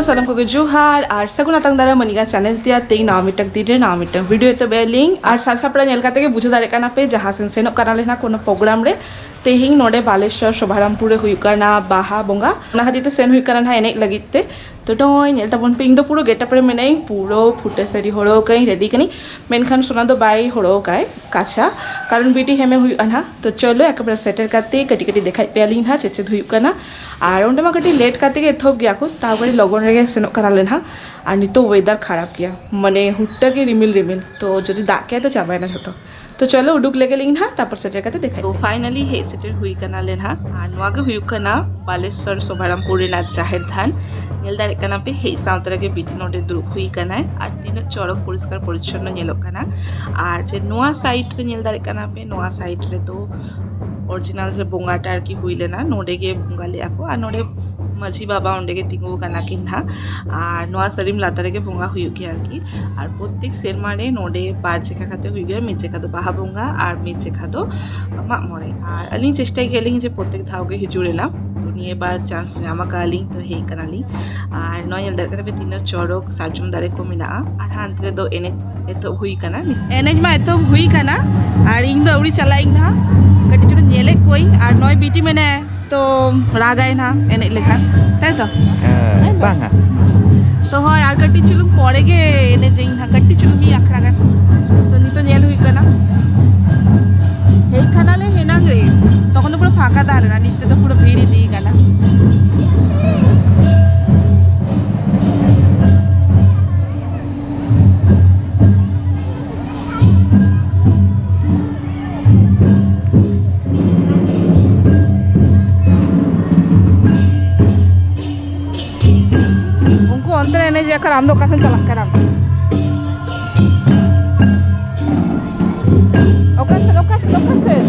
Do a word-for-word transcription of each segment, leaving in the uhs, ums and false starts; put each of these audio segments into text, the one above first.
ᱥᱟᱱᱟᱢ ᱠᱚᱜᱮ ᱡᱚᱦᱟᱨ ᱟᱨ ᱥᱟᱹᱜᱩᱱ ᱟᱛᱟᱝ ᱫᱟᱨᱟᱢ ᱟᱹᱞᱤᱧᱟᱜ ᱪᱮᱱᱮᱞ ᱛᱮᱭᱟᱜ᱾ ᱛᱮᱦᱮᱧ ᱱᱟᱣᱟ ᱢᱤᱫᱴᱟᱝ ᱫᱤᱱ ᱨᱮ ᱱᱟᱣᱟ ᱢᱤᱫᱴᱟᱝ ᱵᱷᱤᱰᱤᱭᱳ ᱮᱛᱚᱦᱚᱵ ᱟᱹᱞᱤᱧ᱾ ᱟᱨ ᱥᱟᱡᱽ ᱥᱟᱯᱲᱟᱣ ᱧᱮᱞ ᱠᱟᱛᱮ ᱜᱮ ᱵᱩᱡᱷᱟᱹᱣ ᱫᱟᱲᱮᱭᱟᱜ ᱠᱟᱱᱟ ᱯᱮ, ᱡᱟᱦᱟᱸ ᱥᱮᱱ ᱥᱮᱱᱚᱜ ᱠᱟᱱᱟ ᱞᱮ ᱱᱟᱦᱟᱜ ᱠᱳᱱᱳ ᱯᱨᱳᱜᱨᱟᱢ ᱨᱮ᱾ ᱛᱮᱦᱮᱧ ᱱᱚᱰᱮ ᱵᱟᱞᱮᱥᱚᱨ ᱥᱚᱵᱷᱟᱨᱟᱢᱯᱩᱨ ᱨᱮ ᱦᱩᱭᱩᱜ ᱠᱟᱱᱟ ᱵᱟᱦᱟ ᱵᱚᱸᱜᱟ, ᱚᱱᱟ ᱠᱷᱟᱹᱛᱤᱨ ᱛᱮ ᱥᱮᱱ ᱦᱩᱭᱩᱜ ᱠᱟᱱᱟ ᱱᱟᱦᱟᱜ ᱮᱱᱮᱡ ᱞᱟᱹᱜᱤᱫ ᱛᱮ᱾ ᱛᱚ ᱱᱚᱜᱼᱚᱭ ᱧᱮᱞ ᱛᱟᱵᱚᱱ ᱯᱮ, ᱤᱧ ᱫᱚ ᱯᱩᱨᱟᱹ ᱜᱮᱴᱟᱯ ᱨᱮ ᱢᱮᱱᱟᱹᱧ, ᱯᱩᱨᱟᱹ ᱯᱷᱩᱴᱟᱹ ᱥᱟᱹᱲᱤ ᱦᱚᱨᱚᱜ ᱠᱟᱹᱧ, ᱨᱮᱰᱤ ᱠᱟᱹᱱᱟᱹᱧ᱾ ᱢᱮᱱᱠᱷᱟᱱ ᱥᱳᱱᱟ ᱫᱚ ᱵᱟᱭ ᱦᱚᱨᱚᱜ ᱠᱟᱭ ᱠᱟᱪᱷᱟ, ᱠᱟᱨᱚᱱ ᱵᱤᱴᱤ ᱦᱮᱢᱮ ᱦᱩᱭᱩᱜᱼᱟ ᱱᱟᱦᱟᱜ᱾ ᱛᱚ ᱪᱚᱞᱚ ᱮᱠᱮᱵᱟᱨᱮ ᱥᱮᱴᱮᱨ ᱠᱟᱛᱮ ᱠᱟᱹᱴᱤᱡ ᱠᱟᱹᱴᱤᱡ ᱫᱮᱠᱷᱟᱭ ᱯᱮᱭᱟᱞᱤᱧ ᱱᱟᱦᱟᱜ ᱪᱮᱫ ᱪᱮᱫ ᱦᱩᱭᱩᱜ ᱠᱟᱱᱟ᱾ ᱟᱨ ᱚᱸᱰᱮ ᱢᱟ ᱠᱟᱹᱴᱤᱡ ᱞᱮᱴ ᱠᱟᱛᱮ ᱜᱮ ᱮᱛᱚᱦᱚᱵ ᱜᱮᱭᱟ ᱠᱚ, ᱛᱟᱣ ᱠᱟᱹᱴᱤᱡ ᱞᱚᱜᱚᱱ ᱨᱮᱜᱮ ᱥᱮᱱᱚᱜ ᱠᱟᱱᱟᱞᱮ ᱱᱟᱦᱟᱜ᱾ ᱟᱨ ᱱᱤᱛᱚᱜ ᱣᱮᱫᱟᱨ ᱠᱷᱟᱨᱟᱯ ᱜᱮᱭᱟ, ᱢᱟᱱᱮ ᱦᱩᱴᱴᱟᱹ ᱜᱮ ᱨᱤᱢᱤᱞ ᱨᱤᱢᱤᱞ, ᱛᱚ ᱡᱩᱫᱤ ᱫᱟᱜ ᱠᱮᱭᱟ ᱛᱚ ᱪᱟᱵᱟᱭᱮᱱᱟ ᱡᱷᱚᱛᱚ᱾ ᱛᱚ ᱪᱚᱞᱚ ᱩᱰᱩᱠ ᱞᱮᱜᱮ ᱞᱤᱧ ᱱᱟᱦᱟᱜ, ᱛᱟᱨᱯᱚᱨ ᱥᱮᱴᱮᱨ ᱠᱟᱛᱮ ᱫᱮᱠᱷᱟᱭ ᱛᱚ ᱯᱮ᱾ ᱯᱷᱟᱭᱱᱟᱞᱤ ᱦᱮᱡ ᱥᱮᱴᱮᱨ ᱦᱩᱭ ᱠᱟᱱᱟᱞᱮ ᱱᱟᱦᱟᱜ᱾ ᱟᱨ ᱱᱚᱣᱟ ᱜᱮ ᱦᱩᱭᱩᱜ ᱠᱟᱱᱟ ᱵᱟᱞᱮᱥᱚᱨ ᱥᱚᱵᱷᱟᱨᱟᱢᱯᱩᱨ ᱨᱮᱱᱟᱜ ᱡᱟᱦᱮᱨ ᱛᱷᱟᱱ᱾ ᱧᱮᱞ ᱫᱟᱲᱮᱭᱟᱜ ᱠᱟᱱᱟ ᱯᱮ, ᱦᱮᱡ ᱥᱟᱶᱛᱮ ᱨᱮᱜᱮ ᱵᱤᱴᱤ ᱱᱚᱰᱮ ᱫᱩᱲᱩᱵ ᱦᱩᱭ ᱠᱟᱱᱟᱭ᱾ ᱟᱨ ᱛᱤᱱᱟᱹᱜ ᱪᱚᱨᱚᱠ ᱯᱚᱨᱤᱥᱠᱟᱨ ᱯᱚᱨᱤᱪᱷᱚᱱᱱᱚ ᱧᱮᱞᱚᱜ ᱠᱟᱱᱟ᱾ ᱟᱨ ᱡᱮ ᱱᱚᱣᱟ ᱥᱟᱭᱤᱰ ᱨᱮ ᱧᱮᱞ ᱫᱟᱲᱮᱭᱟᱜ ᱠᱟᱱᱟ ᱯᱮ, ᱱᱚᱣᱟ ᱥᱟᱭᱤᱰ ᱨᱮᱫᱚ ᱚᱨᱤᱡᱤᱱᱟᱞ ᱡᱮ ᱵᱚᱸᱜᱟᱴᱟ ᱟᱨᱠᱤ ᱦᱩᱭ ᱞᱮᱱᱟ, ᱱᱚᱰᱮ ᱜᱮ ᱵᱚᱸᱜᱟ ᱞᱮᱫᱼᱟ ᱠᱚ᱾ ᱟᱨ ᱱᱚᱰᱮ ᱢᱟᱹᱡᱷᱤ ᱵᱟᱵᱟ ᱚᱸᱰᱮ ᱜᱮ ᱛᱤᱸᱜᱩ ᱟᱠᱟᱱᱟ ᱠᱤᱱ ᱱᱟᱦᱟᱜ᱾ ᱟᱨ ᱱᱚᱣᱟ ᱥᱟᱹᱲᱤᱢ ᱞᱟᱛᱟᱨ ᱨᱮᱜᱮ ᱵᱚᱸᱜᱟ ᱦᱩᱭᱩᱜ ᱜᱮᱭᱟ ᱟᱨᱠᱤ᱾ ᱟᱨ ᱯᱨᱚᱛᱮᱠ ᱥᱮᱨᱢᱟ ᱨᱮ ᱱᱚᱰᱮ ᱵᱟᱨ ᱡᱮᱠᱷᱟ ᱠᱟᱛᱮ ᱦᱩᱭᱩᱜ ᱜᱮᱭᱟ, ᱢᱤᱫ ᱡᱮᱠᱷᱟ ᱫᱚ ᱵᱟᱦᱟ ᱵᱚᱸᱜᱟ ᱟᱨ ᱢᱤᱫ ᱡᱮᱠᱷᱟ ᱫᱚ ᱢᱟᱜ ᱢᱚᱬᱮ᱾ ᱟᱨ ᱟᱹᱞᱤᱧ ᱪᱮᱥᱴᱟᱭ ᱜᱮᱭᱟᱞᱤᱧ ᱡᱮ ᱯᱨᱚᱛᱮᱠ ᱫᱷᱟᱣ ᱜᱮ ᱦᱤᱡᱩᱜ ᱨᱮᱱᱟᱜ, ᱛᱚ ᱱᱤᱭᱟᱹ ᱵᱟᱨ ᱪᱟᱱᱥ ᱧᱟᱢ ᱟᱠᱟᱫ ᱞᱤᱧ, ᱛᱚ ᱦᱮᱡ ᱠᱟᱱᱟᱞᱤᱧ᱾ ᱟᱨ ᱱᱚᱣᱟ ᱧᱮᱞ ᱫᱟᱲᱮᱭᱟᱜ ᱠᱟᱱᱟ ᱯᱮ ᱛᱤᱱᱟᱹᱜ ᱪᱚᱨᱚᱠ ᱥᱟᱨᱡᱚᱢ ᱫᱟᱨᱮ ᱠᱚ ᱢᱮᱱᱟᱜᱼᱟ᱾ ᱟᱨ ᱦᱟᱱᱛᱮ ᱨᱮᱫᱚ ᱮᱱᱮᱡ ᱮᱛᱚᱦᱚᱵ ᱦᱩᱭ ᱠᱟᱱᱟ᱾ ᱮᱱᱮᱡ ᱢᱟ ᱮᱛᱚᱦᱚᱵ ᱦᱩᱭ ᱠᱟᱱᱟ, ᱟᱨ ᱤᱧ ᱫᱚ ᱟᱹᱣᱨᱤ ᱪᱟᱞᱟᱜ ᱤᱧ ᱱᱟᱦᱟᱜ, ᱠᱟᱹᱴᱤᱡ ᱪᱩᱞᱩᱝ ᱧᱮᱞᱮᱫ ᱠᱚᱣᱟᱹᱧ᱾ ᱟᱨ ᱱᱚᱜᱼᱚᱭ ᱵᱤᱴᱤ ᱢᱮᱱᱟᱭᱟ, ᱛᱚ ᱨᱟᱜᱟᱭ ᱱᱟᱦᱟᱜ ᱮᱱᱮᱡ ᱞᱮᱠᱷᱟᱱ, ᱛᱟᱭ ᱛᱚ? ᱦᱮᱸ, ᱛᱟᱭ ᱛᱚ? ᱵᱟᱝᱟ᱾ ᱛᱚ ᱦᱳᱭ, ᱟᱨ ᱠᱟᱹᱴᱤᱡ ᱪᱩᱞᱩᱝ ᱯᱚᱨᱮ ᱜᱮ ᱮᱱᱮᱡ ᱤᱧ ᱱᱟᱦᱟᱜ, ᱠᱟᱹᱴᱤᱡ ᱪᱩᱞᱩᱝ ᱢᱤᱫ ᱟᱠᱷᱲᱟ ᱜᱟᱱ᱾ ᱛᱚ ᱱᱤᱛᱚᱜ ᱧᱮᱞ ᱦᱩᱭᱩᱜ ᱠᱟᱱᱟ, ᱦᱮᱡ ᱠᱟᱱᱟᱞᱮ ᱮᱱᱟᱝ ᱨᱮ, ᱛᱚᱠᱷᱚᱱ ᱫᱚ ᱯᱩᱨᱟᱹ ᱯᱷᱟᱸᱠᱟ ᱛᱟᱦᱮᱸ ᱞᱮᱱᱟ, ᱱᱤᱛᱚᱜ ᱫᱚ ᱯᱩᱨᱟᱹ ᱵᱷᱤᱲ ᱤᱫᱤ ᱠᱟᱱᱟ᱾ ᱩᱱᱠᱩ ᱚᱱᱛᱮ ᱨᱮ ᱮᱱᱮᱡᱮᱫ ᱠᱷᱟᱱ ᱟᱢ ᱫᱚ ᱚᱠᱟ ᱥᱮᱫ ᱪᱟᱞᱟᱜ ᱠᱟᱱᱟᱢ? ᱚᱠᱟ ᱥᱮᱫ, ᱚᱠᱟ ᱥᱮᱫ, ᱚᱠᱟ ᱥᱮᱫ?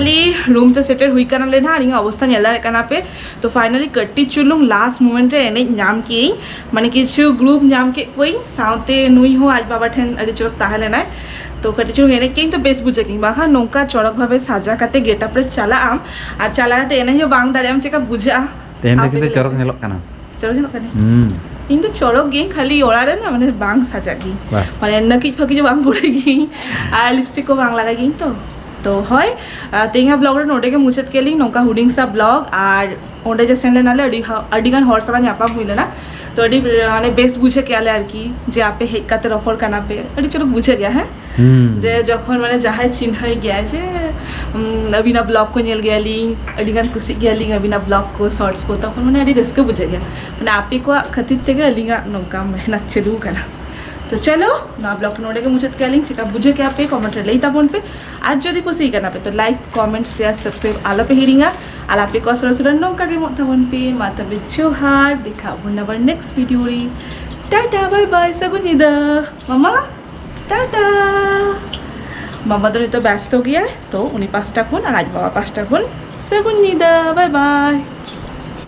ᱯᱷᱟᱭᱱᱟᱞᱤ ᱨᱩᱢ ᱛᱮ ᱥᱮᱴᱮᱨ ᱦᱩᱭ ᱠᱟᱱᱟᱞᱮ ᱱᱟᱦᱟᱜ, ᱟᱨ ᱤᱧᱟᱹᱜ ᱚᱵᱚᱥᱛᱟ ᱧᱮᱞ ᱫᱟᱲᱮᱭᱟᱜ ᱠᱟᱱᱟ ᱯᱮ᱾ ᱛᱚ ᱯᱷᱟᱭᱱᱟᱞᱤ ᱠᱟᱹᱴᱤᱡ ᱪᱩᱞᱩᱝ ᱞᱟᱥᱴ ᱢᱳᱢᱮᱱᱴ ᱨᱮ ᱮᱱᱮᱡ ᱧᱟᱢ ᱠᱮᱜ ᱟᱹᱧ, ᱢᱟᱱᱮ ᱠᱤᱪᱷᱩ ᱜᱨᱩᱯ ᱧᱟᱢ ᱠᱮᱫ ᱠᱚᱣᱟᱹᱧ, ᱥᱟᱶᱛᱮ ᱱᱩᱭ ᱦᱚᱸ ᱟᱡ ᱵᱟᱵᱟ ᱴᱷᱮᱱ ᱟᱹᱰᱤ ᱪᱚᱨᱚᱠ ᱛᱟᱦᱮᱸ ᱞᱮᱱᱟᱭ᱾ ᱛᱚ ᱠᱟᱹᱴᱤᱡ ᱪᱩᱞᱩᱝ ᱮᱱᱮᱡ ᱠᱮᱜ ᱟᱹᱧ, ᱛᱚ ᱵᱮᱥ ᱵᱩᱡᱷᱟᱹᱜ ᱜᱤᱧ, ᱵᱟᱝᱠᱷᱟᱱ ᱱᱚᱝᱠᱟ ᱪᱚᱨᱚᱠ ᱵᱷᱟᱵᱮ ᱥᱟᱡᱟ ᱠᱟᱛᱮ ᱜᱮᱴᱟᱯ ᱨᱮ ᱪᱟᱞᱟᱜ ᱟᱢ ᱟᱨ ᱪᱟᱞᱟᱣ ᱠᱟᱛᱮ ᱮᱱᱮᱡ ᱦᱚᱸ ᱵᱟᱝ ᱫᱟᱲᱮᱭᱟᱜ ᱟᱢ, ᱪᱮᱠᱟ ᱵᱩᱡᱷᱟᱹᱜᱼᱟ? ᱛᱮᱦᱮᱧ ᱫᱚ ᱟᱯᱮ ᱠᱤᱱᱛᱩ ᱜᱮ ᱪᱚᱨᱚᱠ ᱧᱮᱞᱚᱜ ᱠᱟᱱᱟ᱾ ᱪᱚᱨᱚᱠ ᱧᱮᱞᱚᱜ ᱠᱟᱱᱟ? ᱦᱩᱸ᱾ ᱤᱧ ᱫᱚ ᱪᱚᱨᱚᱠ ᱜᱤᱧ, ᱠᱷᱟᱹᱞᱤ ᱚᱲᱟᱜ ᱨᱮ ᱱᱟ ᱢᱟᱱᱮ ᱵᱟᱝ ᱥᱟᱡᱟᱜ ᱜᱤᱧ᱾ ᱵᱟᱥ᱾ ᱢᱟᱱᱮ ᱱᱟᱹᱠᱤᱡ ᱯᱷᱟᱹᱠᱤᱡ ᱦᱚᱸ ᱵᱟᱝ ᱵᱚᱲᱮ ᱜᱤᱧ ᱟᱨ ᱞᱤᱯᱥᱴᱤᱠ ᱠᱚ ᱵᱟᱝ ᱞᱟᱜᱟᱣ ᱜᱤᱧ ᱛᱚ᱾ ᱛᱚ ᱦᱳᱭ, ᱟᱨ ᱛᱮᱦᱮᱧᱟᱜ ᱵᱞᱚᱜ ᱨᱮ ᱱᱚᱰᱮ ᱜᱮ ᱢᱩᱪᱟᱹᱫ ᱠᱮᱫ ᱞᱤᱧ, ᱱᱚᱝᱠᱟ ᱦᱩᱰᱤᱧ ᱥᱟ ᱵᱞᱚᱜ᱾ ᱟᱨ ᱚᱸᱰᱮ ᱡᱮ ᱥᱮᱱ ᱞᱮᱱᱟᱞᱮ, ᱟᱹᱰᱤ ᱦᱟ-, ᱟᱹᱰᱤ ᱜᱟᱱ ᱦᱚᱲ ᱥᱟᱞᱟᱜ ᱧᱟᱯᱟᱢ ᱦᱩᱭ ᱞᱮᱱᱟ᱾ ᱛᱚ ᱟᱹᱰᱤ ᱢᱟᱱᱮ ᱵᱮᱥ ᱵᱩᱡᱷᱟᱹᱣ ᱠᱮᱜᱼᱟ ᱞᱮ ᱟᱨᱠᱤ, ᱡᱮ ᱟᱯᱮ ᱦᱮᱡ ᱠᱟᱛᱮ ᱨᱚᱯᱚᱲ ᱠᱟᱱᱟ ᱯᱮ, ᱟᱹᱰᱤ ᱪᱚᱨᱚᱠ ᱵᱩᱡᱷᱟᱹᱜ ᱜᱮᱭᱟ᱾ ᱦᱮᱸ, ᱦᱩᱸ᱾ ᱡᱮ ᱡᱚᱠᱷᱚᱱ ᱢᱟᱱᱮ ᱡᱟᱦᱟᱸᱭ ᱪᱤᱱᱦᱟᱹᱭ ᱜᱮᱭᱟ ᱡᱮ, ᱩᱢ, ᱟᱹᱵᱤᱱᱟᱜ ᱵᱞᱚᱜ ᱠᱚ ᱧᱮᱞ ᱜᱮᱭᱟᱞᱤᱧ, ᱟᱹᱰᱤ ᱜᱟᱱ ᱠᱩᱥᱤᱜ ᱜᱮᱭᱟᱞᱤᱧ ᱟᱹᱵᱤᱱᱟᱜ ᱵᱞᱚᱜ ᱠᱚ, ᱥᱚᱨᱴᱥ ᱠᱚ, ᱛᱚᱠᱷᱚᱱ ᱢᱟᱱᱮ ᱟᱹᱰᱤ ᱨᱟᱹᱥᱠᱟᱹ ᱵᱩᱡᱷᱟᱹᱜ ᱜᱮᱭᱟ᱾ ᱢᱟᱱᱮ ᱟᱯᱮ ᱠᱚᱣᱟᱜ ᱠᱷᱟᱹᱛᱤᱨ ᱛᱮᱜᱮ ᱟᱹᱞᱤᱧᱟᱜ ᱱᱚᱝᱠᱟ ᱢᱮᱦᱱᱚᱛ ᱪᱟᱹᱞᱩ ᱠᱟᱱᱟ᱾ ᱛᱚ ᱪᱚᱞᱚ, ᱱᱚᱣᱟ ᱵᱞᱚᱜ ᱱᱚᱰᱮ ᱜᱮ ᱢᱩᱪᱟᱹᱫ ᱠᱮᱜᱼᱟ ᱞᱤᱧ᱾ ᱪᱮᱠᱟ ᱵᱩᱡᱷᱟᱹᱣ ᱠᱮᱜᱼᱟ ᱯᱮ, ᱠᱚᱢᱮᱱᱴ ᱨᱮ ᱞᱟᱹᱭ ᱛᱟᱵᱚᱱ ᱯᱮ᱾ ᱟᱨ ᱡᱩᱫᱤ ᱠᱩᱥᱤ ᱠᱟᱱᱟ ᱯᱮ, ᱛᱚ ᱞᱟᱭᱤᱠ, ᱠᱚᱢᱮᱱᱴ, ᱥᱮᱭᱟᱨ, ᱥᱟᱵᱥᱠᱨᱟᱭᱤᱵ ᱟᱞᱚ ᱯᱮ ᱦᱤᱲᱤᱧᱟ᱾ ᱟᱨ ᱟᱯᱮ ᱠᱚ ᱥᱚᱨᱚᱥᱚᱨᱚ ᱱᱚᱝᱠᱟ ᱜᱮ ᱮᱢᱚᱜ ᱛᱟᱵᱚᱱ ᱯᱮ᱾ ᱢᱟ ᱛᱚᱵᱮ ᱡᱚᱦᱟᱨ, ᱫᱮᱠᱷᱟ ᱟᱵᱚᱱ ᱟᱵᱟᱨ ᱱᱮᱠᱥᱴ ᱵᱷᱤᱰᱤᱭᱳ ᱨᱮ᱾ ᱴᱟᱴᱟ, ᱵᱟᱭ ᱵᱟᱭ, ᱥᱟᱹᱜᱩᱱ ᱧᱤᱫᱟᱹ᱾ ᱢᱟᱢᱟ, ᱴᱟᱴᱟ᱾ ᱢᱟᱢᱟ ᱫᱚ ᱱᱤᱛᱚᱜ ᱵᱮᱥᱛᱚ ᱜᱮᱭᱟᱭ, ᱛᱚ ᱩᱱᱤ ᱯᱟᱥᱴᱟ ᱠᱷᱚᱱ ᱟᱨ ᱟᱡ ᱵᱟᱵᱟ ᱯᱟᱥᱴᱟ ᱠᱷᱚᱱ ᱥᱟᱹᱜᱩᱱ ᱧᱤᱫᱟᱹ, ᱵᱟᱭ ᱵᱟᱭ᱾